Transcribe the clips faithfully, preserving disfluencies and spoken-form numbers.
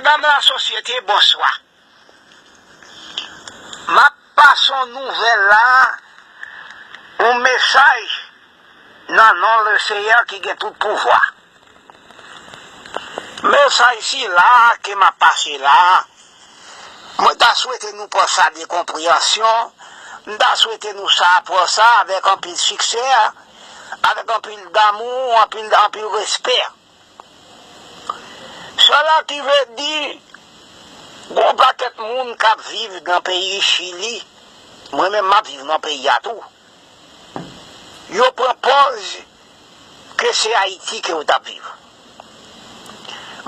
Medam lasosyete, bonswa. M ap pase yon nouvèl la, yon mesaj nan non Leseyè ki gen tout pouvwa. Mesaj sila ke m ap pase la, mwen ta swete nou pran sa de konpreyansyon, m ta swete nou sa pran sa avèk anpil siksè, avèk anpil damou, anpil, anpil respè. Sela ki vle di, gon pakèt moun k ap viv nan peyi Chili, mwen menm m ap viv nan peyi a tou. Yo pran pòz ke se Ayiti ke yo t ap viv.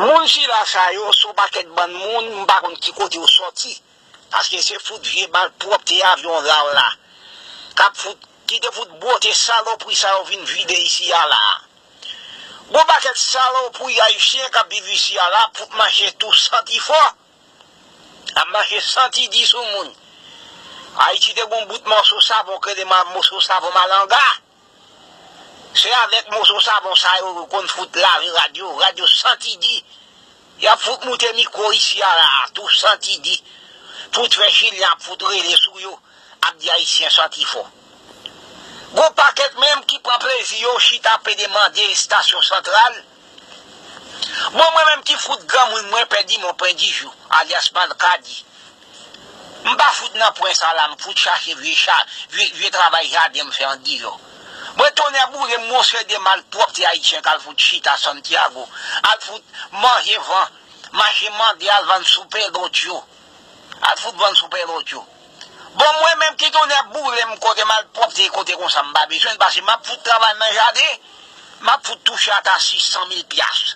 Moun sila sa yo, se yon pakèt bann moun, m pa konn ki kote yo sòti. Paske se fout vye malpwòpte avyon la w la. K ap fout, ki te fout bwote salopri sa yo vin vide isi a la. Gon pakèt salopri ayisyen k ap viv isi a la, fout mache tou santi fò. Ap mache santi di sou moun. Ayiti te gon bout mòso savon k rele ma-, mòso savon malanga. Se avèk mòso savon sa yo konn fout lave rad yo, rad yo santi di. Y ap fout moute mikwo isi a la, tou santi di. Fout fè Chilyen ap fout rele sou yo, ap di Ayisyen santi fò. Gon pakèt menm ki pran plezi yo chita pede mande estasyon santral. Bon, mwen menm ki fout granmoun mwen pèdi mon pwen di jou, alyas Malkadi. M pa fout nan pwen sa la, m fout chache vye cha-, vye, vye travay jaden m fè an Dijon. Mwen tonnè boule m, yon seri de malpwòpte ayisyen k al fout chita Santiago, al fout manje van, mache mande al vann sou pelotyo. Al fout vann sou pelotyo. Bon, mwen menm ki tonnè boule m kote malpwòpte kote konsa m pa bezwen l, paske m ap fout travay nan jaden, m ap fout touche ata sis san mil pyas.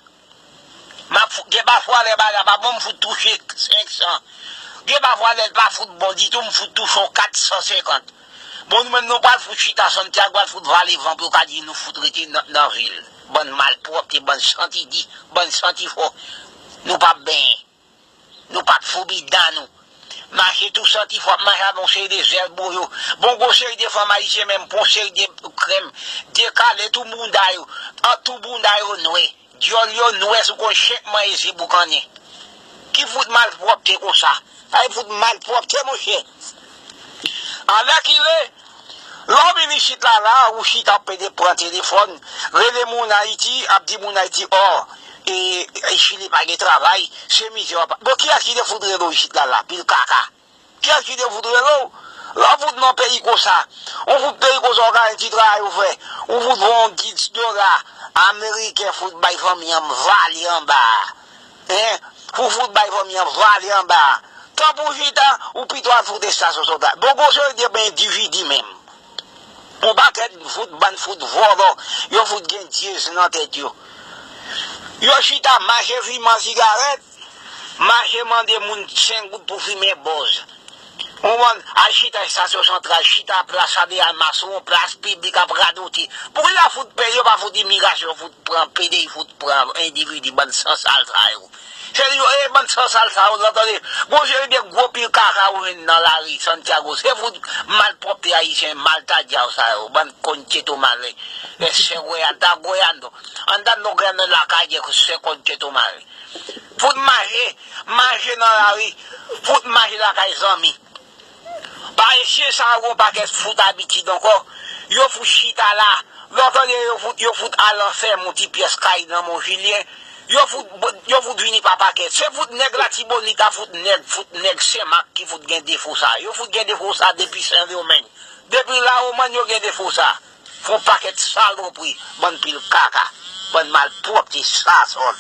M ap fout, gen pafwa lè bagay la pa bon, m fout touche senk san. Gen pafwa lè l pa fout bon ditou, m fout touche yon kat san senkant. Bon, nou menm nou pral fout chita Santiago, al fout vale van pou yo ka di nou fout rete nan, nan vil. Bann malpwòpte, bann santi di, bann santi fò. Nou p ap benyen. Nou p ap foubi dan nou. Mache tou santi fò, ap mache avè yon seri de zèl boyo. Bon, gon seri de fanm ayisyen menm pran yon seri de krèm, dekale tou bounda yo, an tou bounda yo nwè. Dyòl yo nwè sou konn chenk manje boukannen. Ki fout malpwòpte konsa? Sa e fout malpwòpte, monchè. Alèkile, lè w vin isit la, la, ou chita ap pede pran telefòn, rele moun Ayiti, ap di moun Ayiti, ò, e, e Chili pa gen travay, se mizè w ap. Bon, kiyès ki te fout rele w isit la, la, pil kaka? Kiyès ki te fout rele w? Lè w fout nan peyi konsa, ou fout peyi konsa, ou ka gen ti travay ou fè, ou fout voye yon dis dola ameriken fout bay fanmi an vale anba a. Hein? Pou fout bay fanmi an vale anba a. Tan pou chita, ou pito al fout estasyon santral. Bon, gon seri de endividi menm. Yon pakèt fout, bann fout vòlò, yo fout gen dyez nan tèt yo. Yo chita mache fiman sigarèt, mache mande moun senk goud pou fimen bòz. Ou konprann? Al chita estasyon santral, chita plas Abe Alma, sou yon plas piblik ap radote. Poukisa fout peye, yo pa fout imigrasyon, fout pran, pede, fout pran endividi, bann sansal sa yo. Se yo, e bann sansal sa yo, w tande. Gon seri de gwo pil kaka ou jwenn nan lari Santiago. Se fout malpwòpte ayisyen, maltadya sa yo, bann koncheto male. E se goyando, goyando. Andan nou goyando lakay, se koncheto male. Fout mache, mache nan lari, fout mache lakay zanmi. Paresye sa yo gon pakèt fout abitid ankò. Yo fout chita la. Lè w tande yo fout, yo fout al anfèm yon ti pyès kay nan Mont Jilyen. Yo fout, yo fout vini pa pakèt. Se fout nèg Latibonit a fout nèg, fout nèg Senmak ki fout gen defo sa. Yo fout gen defo sa depi Sendomeng. Depi Lawomàn yo gen defo sa. Fon pakèt salopri, bann pil kaka, bann malpwòpte, sasòn.